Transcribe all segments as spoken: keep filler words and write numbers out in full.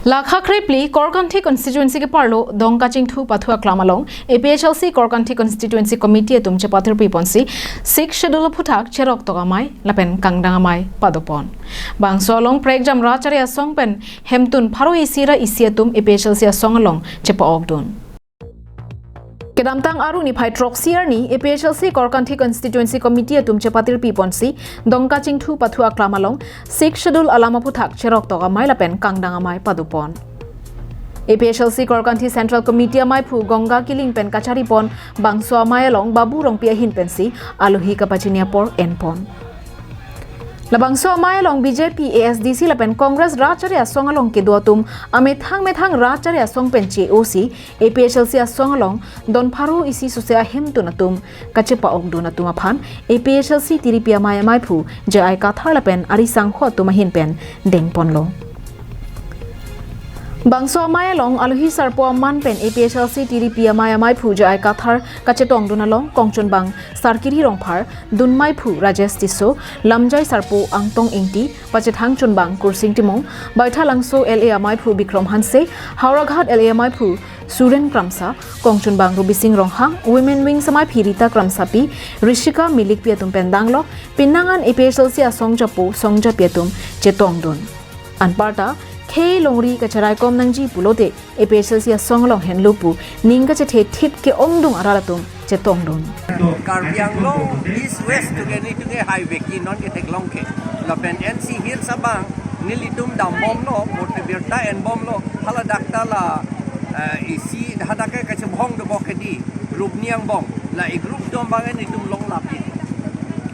Lakha krepli Korkanthi constituency keparlo Dongkachingthu pathu aklam along A P H L C Korkanthi constituency committee atum chepatirpi ponsi Sixth Schedule aphuthak cherok tok amei lapen kangdang amei padopon. Bangso along prekjam rachari asong pen hemtun pharo isi ra isi atum A P H L C asong along chepa-okdun. Kedamtang Aru niphai throksi arni A P H L C Korkanthi constituency committee atum chepatirpi ponsi Dongkachingthu pathu aklam along Sixth Schedule alam aphuthak cherok tok amei lapen kangdang amei padopon. A P H L C Korkanthi Central Committee ameiphu Ganga Killing pen kacharipon bangso amei along Babu Rongpi ahin pensi alohi kapachini apor enpon. Labangso amei along B J P, A S D C lapen Congress rachari asong along kedo atum amethang methang rachari asong pen che-osi A P H L C asong along don pharo isi suse ahemtun atum kachepa-okdun atum aphan A P H L C tiripi amei ameiphu J I Kathar lapen ari sangho atum ahin pen dengponlo. Bangso amei along alohi sarpo aman pen A P H L C tiripi amei ameiphu J I Kathar kachetongdun along kongchunbang Sarkiri Rongphar, dunmeiphu Rajesh Tisso, lamjai sarpo Angtong Ingti, pachethang chunbang Kursing Timung, Baithalangso L A ameiphu Bikrom Hanse, Howraghat L A ameiphu Suren Kramsa, kongchunbang Rubising Ronghang, Women Wings ameiphi Rita Kramsapi, Rishika Milikpi atum pen danglok, pinangan A P H L C asong japo song japi atum chetongdun. Anparta khei longri kacheraikom nangji pulote A P H L C asong along henlo pu ning kachethe thip ke-ongdung arat atum chetongdun. Karbi Anglong East West tuke ni tuke highway ke non ketheklong ke. Lapen N C Hills abang nelitum dambomlo, murti birta enbomlo, hala dakta la, eh, isi hadak ke kachebhong dobok ke di, group ni angbong, la e group dom bang nelitum longlap di.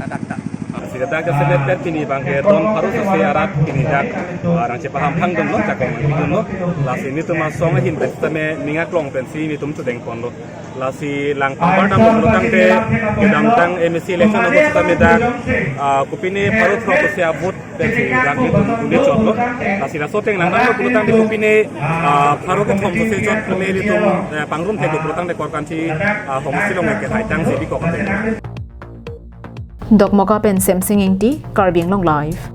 Hadak ta. Sida dak jasemet pet pini bang ke don pharo suse arat pini dak, ah, nangchepaham phangdunlo, chakong dunlo. Lasi nelitum asong ahin pen sitame ning aklong pensi nelitum chedengponlo. Lasi langpar dam pulotangte kedamtang M A C election ahut sitame dak, ah, kopine pharo throk suse a-vote pensi dak nelitum uli chotlo. Lasi laso ateng langdamlo pulotangte kopine, ah, pharo kethom suse chot pine nelitum, eh, pangrum theklo pulotangte Korkanthi, ah, homsi along ke haitang si bikok ateng. Dokmoka pen Semsing Ingti, Karbi Anglong Live.